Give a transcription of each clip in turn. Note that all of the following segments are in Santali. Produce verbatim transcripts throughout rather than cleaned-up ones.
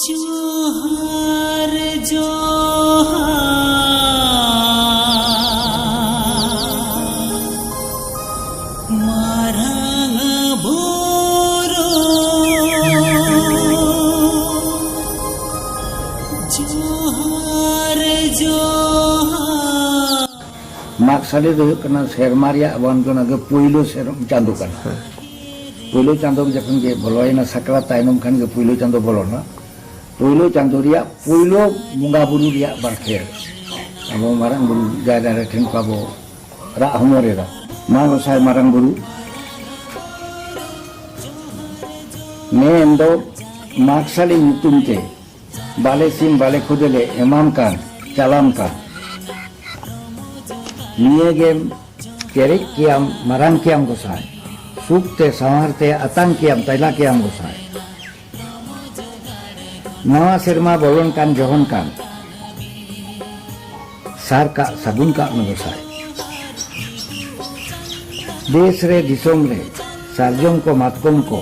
ᱡᱚᱦᱟᱨ, ᱡᱚᱦᱟᱨ, ᱢᱟᱨᱟᱝ ᱵᱩᱨᱩ᱾ ᱡᱚᱦᱟᱨ, ᱡᱚᱦᱟᱨ᱾ ᱢᱟᱜᱽ ᱥᱟᱞᱮ ᱫᱚ ᱦᱩᱭᱩᱜ ᱠᱟᱱᱟ ᱥᱮᱨᱢᱟ ᱨᱮᱭᱟᱜ ᱵᱚᱱ ᱫᱚ ᱚᱱᱟ ᱜᱮ ᱯᱩᱭᱞᱩ ᱥᱮᱨᱢᱟ ᱪᱟᱸᱫᱳ ᱠᱟᱱᱟ᱾ ᱦᱮᱸ᱾ ᱯᱩᱭᱞᱩ ᱪᱟᱸᱫᱳ ᱡᱚᱠᱷᱚᱱ ᱜᱮ ᱵᱚᱞᱚᱭᱮᱱᱟ, ᱥᱟᱠᱨᱟᱛ ᱛᱟᱭᱱᱚᱢ ᱠᱷᱟᱱ ᱜᱮ ᱯᱩᱭᱞᱩ ᱪᱟᱸᱫᱳ ᱵᱚᱞᱚᱱᱟ᱾ ᱯᱩᱭᱞᱩ ᱪᱟᱸᱫᱳ ᱨᱮᱭᱟᱜ ᱯᱩᱭᱞᱩ ᱵᱚᱸᱜᱟ ᱵᱩᱨᱩ ᱨᱮᱭᱟᱜ ᱵᱟᱠᱷᱮᱲ ᱟᱵᱚ ᱢᱟᱨᱟᱝ ᱵᱩᱨᱩ ᱡᱟᱦᱮᱨ ᱟᱭᱳ ᱴᱷᱮᱱ ᱠᱚ ᱟᱵᱚ ᱨᱟᱜ ᱦᱚᱢᱚᱨ ᱮᱫᱟ᱾ ᱢᱟ ᱜᱚᱸᱥᱟᱭ ᱢᱟᱨᱟᱝ ᱵᱩᱨᱩ, ᱢᱮᱱ ᱫᱚ ᱢᱟᱜᱽ ᱥᱟᱞᱮ ᱧᱩᱛᱩᱢ ᱛᱮ ᱵᱟᱞᱮ ᱥᱤᱢ ᱵᱟᱞᱮ ᱠᱷᱩᱫᱟᱹ ᱞᱮ ᱮᱢᱟᱢ ᱠᱟᱱ, ᱪᱟᱞᱟᱢ ᱠᱟᱱ᱾ ᱱᱤᱭᱟᱹ ᱜᱮᱢ ᱯᱮᱨᱮᱡ ᱠᱮᱭᱟᱢ, ᱢᱟᱨᱟᱝ ᱠᱮᱭᱟᱢ ᱜᱚᱸᱥᱟᱭ᱾ ᱥᱩᱠ ᱛᱮ ᱥᱟᱶᱟᱨ ᱛᱮ ᱟᱛᱟᱝ ᱠᱮᱭᱟᱢ, ᱛᱟᱭᱞᱟ ᱠᱮᱭᱟᱢ ᱜᱚᱸᱥᱟᱭ᱾ ᱱᱟᱣᱟ ᱥᱮᱨᱢᱟ ᱵᱚᱞᱚᱱ ᱠᱟᱱ ᱡᱚᱦᱚᱱ ᱠᱟᱱ, ᱥᱟᱨ ᱠᱟᱜ ᱥᱟᱹᱜᱩᱱ ᱠᱟᱜ ᱢᱮ ᱜᱚᱸᱥᱟᱭ᱾ ᱫᱮᱥ ᱨᱮ ᱫᱤᱥᱚᱢ ᱨᱮ ᱥᱟᱨᱡᱚᱢ ᱠᱚ ᱢᱟᱛᱠᱚᱢ ᱠᱚ,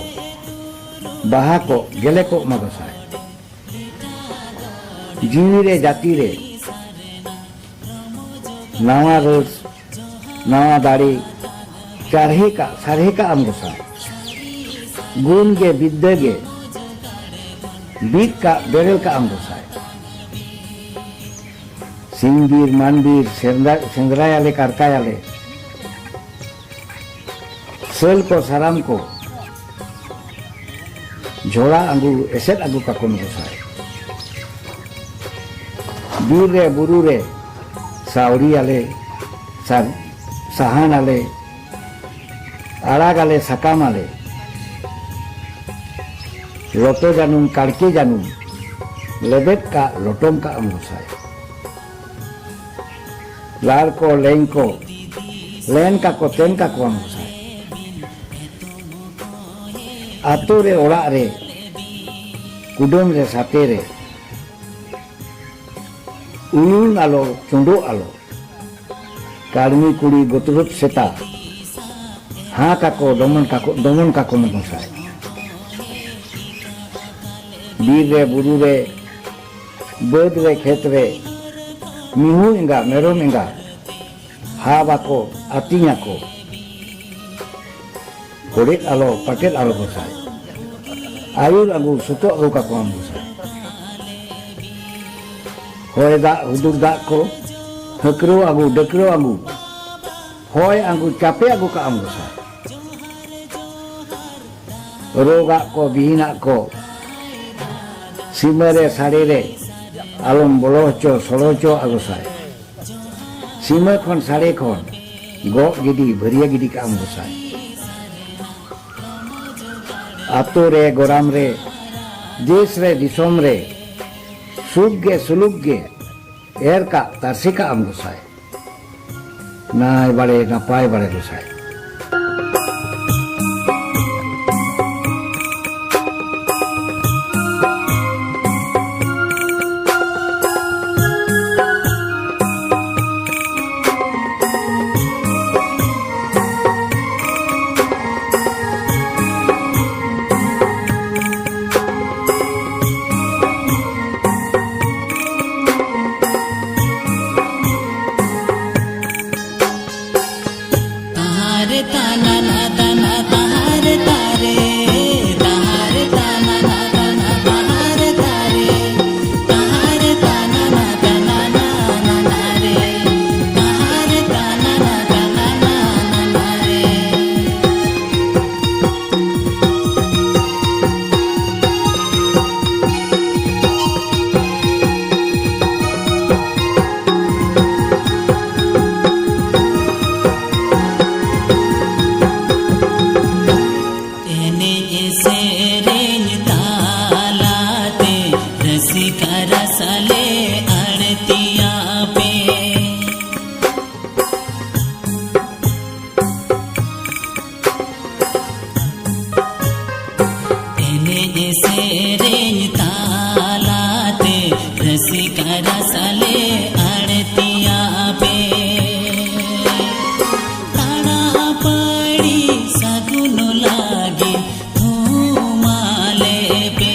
ᱵᱟᱦᱟ ᱠᱚ ᱜᱮᱞᱮ ᱠᱚᱜ ᱢᱟ ᱜᱚᱸᱥᱟᱭ᱾ ᱡᱤᱣᱤ ᱨᱮ ᱡᱟᱹᱛᱤ ᱨᱮ ᱱᱟᱣᱟ ᱨᱟᱹᱥ, ᱱᱟᱣᱟ ᱫᱟᱲᱮ, ᱪᱟᱨᱦᱮ ᱠᱟᱜ ᱥᱟᱨᱦᱮ ᱠᱟᱜ ᱟᱢ ᱜᱚᱸᱥᱟᱭ᱾ ᱜᱩᱱ ᱜᱮ ᱵᱤᱫᱽᱫᱟᱹ ᱜᱮ ᱵᱤᱫ ᱠᱟᱜ ᱵᱮᱨᱮᱞ ᱠᱟᱜ ᱟᱢ ᱜᱚᱸᱥᱟᱭ᱾ ᱥᱤᱧ ᱵᱤᱨ ᱢᱟᱱ ᱵᱤᱨ ᱥᱮᱸᱫᱽᱨᱟ-, ᱥᱮᱸᱫᱽᱨᱟᱭᱟᱞᱮ ᱠᱟᱨᱠᱟᱭᱟᱞᱮ᱾ ᱥᱟᱹᱞ ᱠᱚ ᱥᱟᱨᱟᱢ ᱠᱚ ᱡᱷᱚᱲᱟ ᱟᱹᱜᱩ ᱮᱥᱮᱫ ᱟᱹᱜᱩ ᱠᱟᱠᱚᱢ ᱜᱚᱸᱥᱟᱭ᱾ ᱵᱤᱨ ᱨᱮ ᱵᱩᱨᱩ ᱨᱮ ᱥᱟᱹᱣᱲᱤᱭᱟᱞᱮ, ᱥᱟ-, ᱥᱟᱦᱟᱱᱟᱞᱮ, ᱟᱲᱟᱜᱟᱞᱮ ᱥᱟᱠᱟᱢᱟᱞᱮ, ᱞᱚᱴᱚ ᱡᱟᱹᱱᱩᱢ ᱠᱟᱲᱠᱮ ᱡᱟᱹᱱᱩᱢ ᱞᱮᱵᱮᱫ ᱠᱟᱜ ᱞᱚᱴᱚᱢ ᱠᱟᱜ ᱟᱢ ᱜᱚᱸᱥᱟᱭ᱾ ᱞᱟᱲ ᱠᱚ ᱞᱮᱝ ᱠᱚ ᱞᱮᱱ ᱠᱟᱠᱚ ᱛᱮᱱ ᱠᱟᱠᱚᱣᱟᱢ ᱜᱚᱸᱥᱟᱭ᱾ ᱟᱛᱳ ᱨᱮ ᱚᱲᱟᱜ ᱨᱮ ᱠᱩᱰᱟᱹᱢ ᱨᱮ ᱥᱟᱛᱮ ᱨᱮ ᱩᱭᱩᱱ ᱟᱞᱚ ᱪᱚᱸᱰᱚᱜ ᱟᱞᱚ᱾ ᱠᱟᱹᱲᱢᱤ ᱠᱩᱲᱤ ᱜᱚᱛᱨᱚᱛ ᱥᱮᱛᱟ ᱦᱟᱸ ᱠᱟᱠᱚ ᱫᱚᱢᱚᱱ ᱠᱟᱠᱚ ᱫᱚᱢᱚᱱ ᱠᱟᱠᱚ ᱢᱮ ᱜᱚᱸᱥᱟᱭ᱾ ᱵᱤᱨ ᱨᱮ, ᱵᱩᱨᱩ ᱨᱮ, ᱵᱟᱹᱫᱽ ᱨᱮ, ᱠᱷᱮᱛ ᱨᱮ, ᱢᱤᱦᱩ ᱮᱸᱜᱟ, ᱢᱮᱨᱚᱢ ᱮᱸᱜᱟ, ᱦᱟᱵ ᱟᱠᱚ, ᱟᱹᱛᱤᱧ ᱟᱠᱚ᱾ ᱠᱚᱲᱮᱫ ᱟᱞᱚ, ᱯᱟᱴᱮᱫ ᱟᱞᱚ ᱜᱚᱸᱥᱟᱭ᱾ ᱟᱹᱭᱩᱨ ᱟᱹᱜᱩ, ᱥᱩᱛᱚᱜ ᱟᱹᱜᱩ ᱠᱟᱠᱚᱣᱟᱢ ᱜᱚᱸᱥᱟᱭ᱾ ᱦᱚᱭ ᱫᱟᱜ, ᱦᱩᱫᱩᱨ ᱫᱟᱜ ᱠᱚ, ᱦᱟᱹᱠᱨᱟᱹᱣ ᱟᱹᱜᱩ, ᱰᱟᱹᱠᱨᱟᱹᱣ ᱟᱹᱜᱩ, ᱦᱚᱭ ᱟᱹᱜᱩ, ᱪᱟᱯᱮ ᱟᱹᱜᱩ ᱠᱟᱜᱼᱟᱢ ᱜᱚᱸᱥᱟᱭ᱾ ᱨᱳᱜᱟᱜ ᱠᱚ, ᱵᱤᱦᱤᱱᱟᱜ ᱠᱚ, ᱥᱤᱢᱟᱹ ᱨᱮ, ᱥᱟᱹᱲᱮ ᱨᱮ ᱟᱞᱚᱢ ᱵᱚᱞᱚ ᱦᱚᱪᱚ, ᱥᱚᱲᱚ ᱦᱚᱪᱚᱣᱟᱜᱼᱟ ᱜᱚᱸᱥᱟᱭ᱾ ᱥᱤᱢᱟᱹ ᱠᱷᱚᱱ, ᱥᱟᱹᱲᱮ ᱠᱷᱚᱱ ᱜᱚᱜ ᱜᱤᱰᱤ, ᱵᱷᱟᱹᱨᱭᱟᱹ ᱜᱤᱰᱤ ᱠᱟᱜᱼᱟᱢ ᱜᱚᱸᱥᱟᱭ᱾ ᱟᱛᱳ ᱨᱮ, ᱜᱚᱨᱟᱢ ᱨᱮ, ᱫᱮᱥ ᱨᱮ, ᱫᱤᱥᱚᱢ ᱨᱮ ᱥᱩᱠ ᱜᱮ, ᱥᱩᱞᱩᱠ ᱜᱮ ᱮᱨ ᱠᱟᱜ, ᱛᱟᱨᱥᱮ ᱠᱟᱜᱼᱟᱢ ᱜᱚᱸᱥᱟᱭ᱾ ᱱᱟᱭ ᱵᱟᱲᱮ, ᱱᱟᱯᱟᱭ ᱵᱟᱲᱮ ᱜᱚᱸᱥᱟᱭ᱾ ᱮᱱᱮᱡ ᱥᱮᱨᱮᱧ ᱛᱟᱞᱟᱛᱮ ᱨᱟᱹᱥᱠᱟᱹ ᱨᱟᱥᱟᱞᱮ ᱟᱹᱲᱛᱤᱭᱟᱯᱮ᱾ ᱮᱱᱮᱡ ᱥᱮᱨᱮᱧ ᱛᱟᱞᱟᱛᱮ ᱨᱟᱹᱥᱠᱟᱹ ᱨᱟᱥᱟᱞᱮ ᱟᱹᱲᱛᱤᱭᱟᱯᱮ᱾ ᱛᱟᱲᱟᱯᱟᱹᱲᱤ ᱥᱟᱹᱜᱩᱱ ᱞᱟᱹᱜᱤᱫ ᱛᱷᱩᱢᱟᱞᱮ ᱯᱮ᱾